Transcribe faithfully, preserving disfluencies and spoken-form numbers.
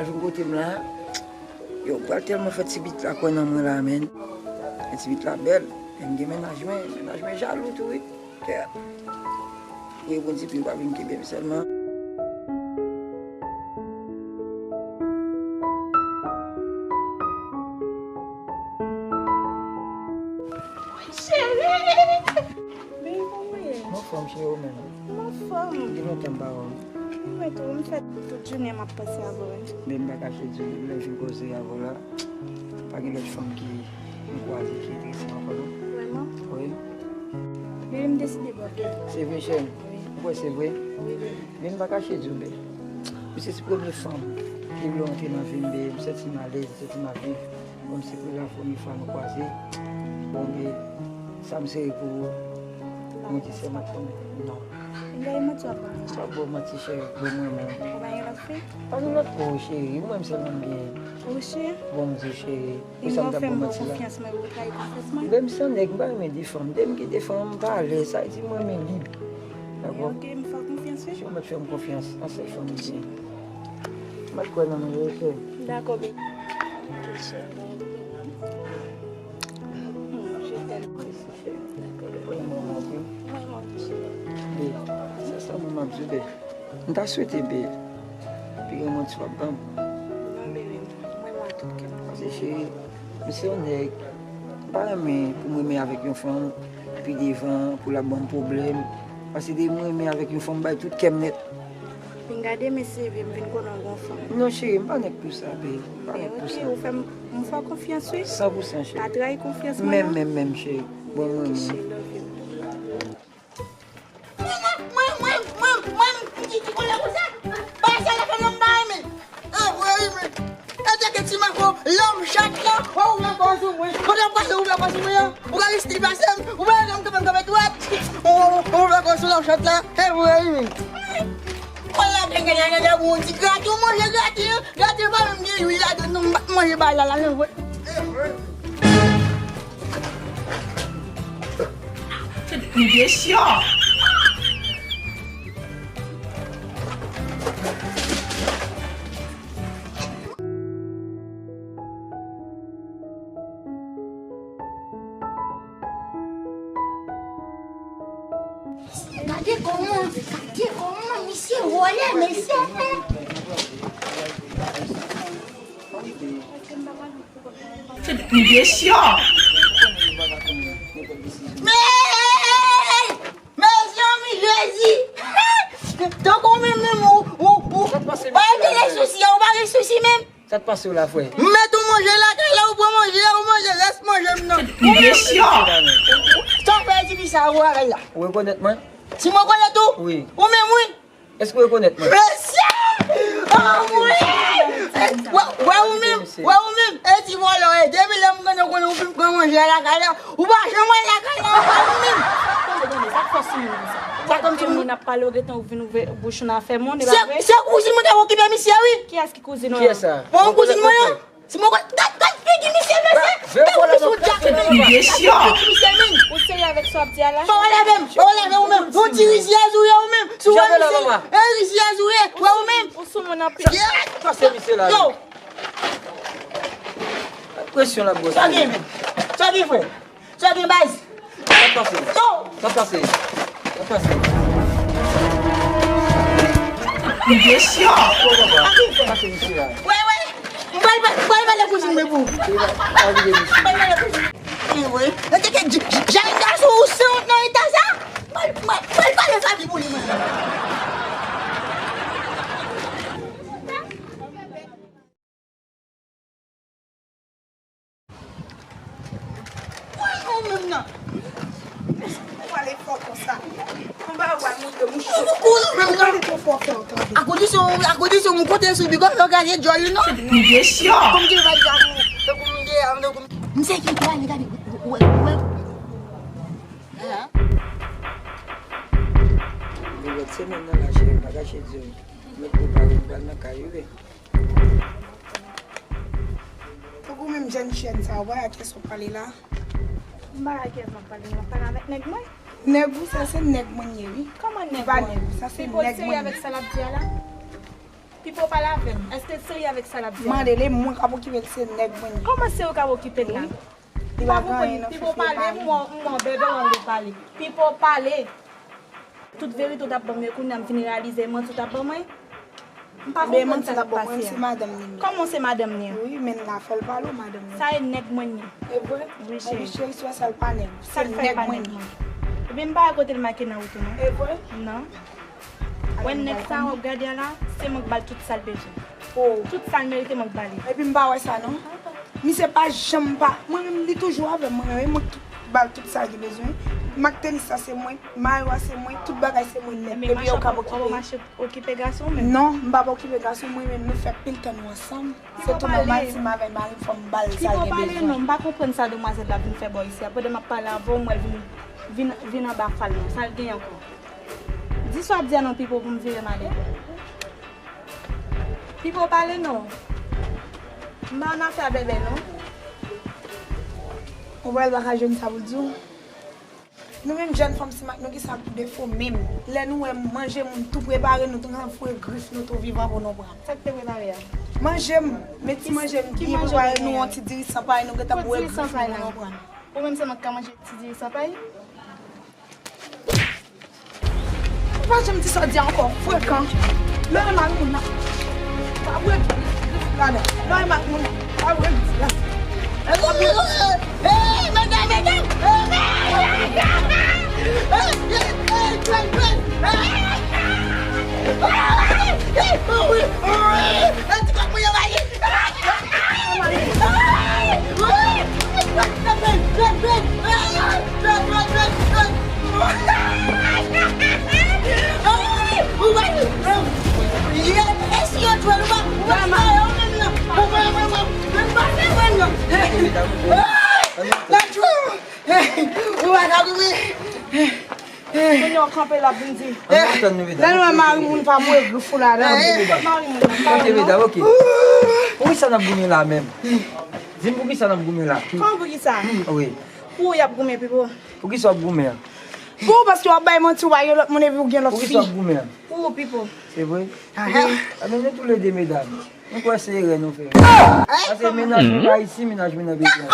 Vin kote m la, yo pral tèlman fè ti bit la kwè nan mwen la, menn. Men ti bit la bèl, men m gen mennaj mwen, mennaj mwen jalou tou, wi. Kè. Wi, bon, ti pi pa vin kenbe m sèlman. Cheri! Baby, kòman w ye? M anfòm, cheri, ou menm? M anfòm. Gen lontan m pa wè w. Mwen tou, m fè tout jounen m ap panse avè w, wi. Men m pa kache di w, depi lè m fin koze avè w la, pa gen lòt fanm ki m kwaze ki enterese m ankò, non. Vrèman? Wi. Baby, m deside bò kè. Se vre, cheri? Wi. Ou kwè se vre? Wi, wi. Men m pa kache di w, men misye se premye fanm ki vle rantre nan vi m, men m santi m alèz, m santi m ap viv. Kòmsi pou la premye fwa nou kwaze, bon, men sa m sere pou ou, mwen di sèman pou mwen. Non. Gade manti w ap ban mwen. Sa w ap ban manti, cheri, bon, mwen menm. Ou pa gen lòt fi? Pa gen lòt, o, cheri, ou menm sèlman m gen. O, cheri. Bon, m di, cheri, pou sa m t ap ban manti la. Konfyans mwen, ou trayi konfyans mwen. Menm san nèg, m pa renmen de fanm. Depi m kite fanm, m pa alèz. Sa vle di mwen renmen lib. Dakò? Ok, m fè w konfyans, wi. Si w mèt fè m konfyans, an sèl fanm m gen. M mèt kwè nan mwen, wi, cheri. Dakò, baby. Ok, cheri. Hmm, je t'aime. Mèsi, cheri. Dakò, baby. Mwen renmen w anpil. Mwen renmen w tou, cheri. Baby, sèlman m ap di w, baby. M ta swete, baby, pi gen manti w ap ban m. Non, baby, mwen renmen w ak tout kè m. Paske, cheri, m se yon nèg, m pa renmen pou m renmen avèk yon fanm, pi devan, pou l ap ban m pwoblèm. Paske depi mwen renmen avèk yon fanm, m bay tout kè m nèt. Vin gade, mesye, vin, vin konnen w gon fanm. Non, cheri, m pa nèg pou sa, baby. M pa nèg pou sa. Ok, ou fè m, m fè w konfyans, wi. San pou san, cheri. Pa trayi konfyans mwen, non. Menm, menm, menm, cheri. Bon, mwen, ok, mwen. Cheri, love you. Mwen, mwen, mwen, mwen, mwen, mwen, m di ki koulè pou sa. Bagay sa la fè non m pa renmen. Anmwey, men. E teke ti mako, lòm chat la, ou ouvè kò sou mwen. Pandan w pase, ou ouvè kò sou mwen an. Ou ka reste pase m, ou pa janm kanpe, kanpe dwat. Ou, ou ouvè kò sou lòm chat la. Anmwey, men. Wala, gen, gen, gen, gen, bon, ti grate, ou manje grate, grate pa menm gen lwil ladan, non, m pa manje bagay la, la, non, vre. Vye chyon. Gade kòman, gade kòman misye vòlè, mesye. Vye chyon. Men, mezanmi, Jezi. Tankou menm, menm, ou, ou, ou, pa gen sousi, ou pa gen sousi menm. Sa k pase w la, frè? M mete w manje lakay la, ou pran manje a, ou manje rès manje m nan. Ou mesye. Sa w fè tifi sa, ou avè l la? Ou rekonèt mwen? Si m rekonèt ou? Wi. Ou menm, wi. Èske w rekonèt mwen? Mesye! Anmwey! Wè, wè ou menm, wè ou menm, e ti vòlè w ye. Depi lè m konnen, konnen ou vin pran manje a lakay la, ou pa janm al lakay la ankò ou menm. Tande, tande, sa k fè w sou moun konsa? Sa k fè m sou moun? Moun ap pale, ou gentan ou vin ouvè bouch ou nan afè moun, e pa vre? Se, se kouzin mwen k ap okipe misye, wi. Kiyès ki kouzin ou an? Kiyès sa? Bon, kouzin mwen an. Si mwen konn, gad, gad figi misye, mesye. Gad figi misye, men. Ou serye avèk sa w ap di a la? Pa pale avè m, pa pale avè ou menm. Ou ti rizyèz ou ye ou menm. Si w wè misye, e rizyèz ou ye, wè ou menm. Ou sou moun anpil. Pase misye la. Yo. Presyon la, bro. Sa gen, men. Sa gen, frè. Sa gen, baz. Sa pase. Yo. Sa pase. Sa pase. Li gen chyon. Pase misye la. Wè, wè. M pral, m pral pale kouzin mwen pou ou. M pral pale kouzin. Anmwey. Nan teke j-, j-, jèn gason ou sanwont nan eta sa. M pral, m pral, m pral pale fanmi pou li mwen. Ou menm nan. Ou pale fò konsa. Anba ou al montre mouche. Ou kouri menm nan. Pale twò fò fè w tande. Akoudisyon, akoudisyon, mwen kote sou bigò, yo gade djòl li non. Vye chyon. Kòm di va di akou. Tankou m de, tankou m. M se ki pral gade, wè, wè. Gen lòt semèn nan la, cheri, m pa kache di w. Mwen prepare m pral nan kay ou, wi. Tankou menm jèn chèn sa, ou pa wè a kiyès w ap pale la? M pa wè a kiyès m ap pale, m ap pale avèk nèg mwen. Nèg ou sa, se nèg mwen ye, wi. Kòman nèg ou? Se pa nèg ou, sa se nèg mwen ye. Avèk sa l ap di a la? Pipo pale avè m. Èske l serye avèk sa l ap di a? Mande l, e mwen k ap okipe l, se nèg mwen li. Kòman se ou k ap okipe l la? Wi. M pa konprann. Pipo pale, m wè w, m wè w bèbè w anlè pale. Pipo pale. Tout verite w t ap ban mwen, kounye a m vin reyalize manti w t ap ban mwen. M pa konprann sa k ap pase a. Kòman w se madanm li menm? Wi, men l la fè l pale w madanm li. Sa e nèg mwen li. E vre? Wi, cheri. Epi cheri, si w wè sa l pa nèg ou. Se nèg mwen li. Epi m pa wè kote l make nan wout ou non. E vre? Non. Wè nèg sa w ap gade a la, se mwen k ba l tout sa l bezwen. Oh. Tout sa l merite mwen k ba li. Epi m pa wè sa non. Misye pa janm pa, mwen menm li toujou avè mwen, wi, mwen k ba l tout sa l gen bezwen. Mak tenis sa se mwen, mayo a se mwen, tout bagay se mwen nèt. Epi yo k ap okipe. Okipe gason menm? Non, m p ap okipe gason, mwen menm nou fè pil tan nou ansanm. Se tou nòmal si m avè mari m fò m ba l sa l gen bezwen. Pipo pale non, m pa konprann sa demwazèl la vin fè bò isi a. Pandan m ap pale avè w, m wè l vin, vin, vin anba fal non. Sa l gen ankò? Di sa w ap di a non Pipo pou m vire m ale. Pipo pale non. M pa nan afè a bèbè non. Ou wè l pa ka jwenn sa pou l di w. Nou menm jèn fanm Senmak nou gen sa pou defo menm. Lè nou wè manje moun tou prepare, nou tou nan foure grif nou tou vivan pou nou pran. Sa k te prepare a? Manje m, men ti manje m byen prepare, nou yon ti diri san pay, nou gentan boure grif nou pou nou pran. Ou menm sèlman k ka manje ti diri san pay? Ou pa janm di sa w di a ankò, frekan. Lè w wè mari moun nan, pa boure grif ladan. Lè w wè mari moun nan, pa boure grif ladan. Hey, medam, medam! Kounye a w kanpe la pou m di. Lè nou wè mari moun pa boure grif ou ladan. Mari moun nan pa boure non. Poukisa n ap goumen la menm? Di m poukisa n ap goumen la? Kòman poukisa? Wi. Pou w y ap goumen Pipo. Poukisa w ap goumen an? Pou w paske w ap bay manti, w pa gen lòt moun epi w gen lòt fi. Poukisa w ap goumen an? Pou w Pipo. Se vre? Ebyen nou toulede medam. M kwè se erè nou fè. Paske mennaj nou pa isi, mennaj nou nan peyi an.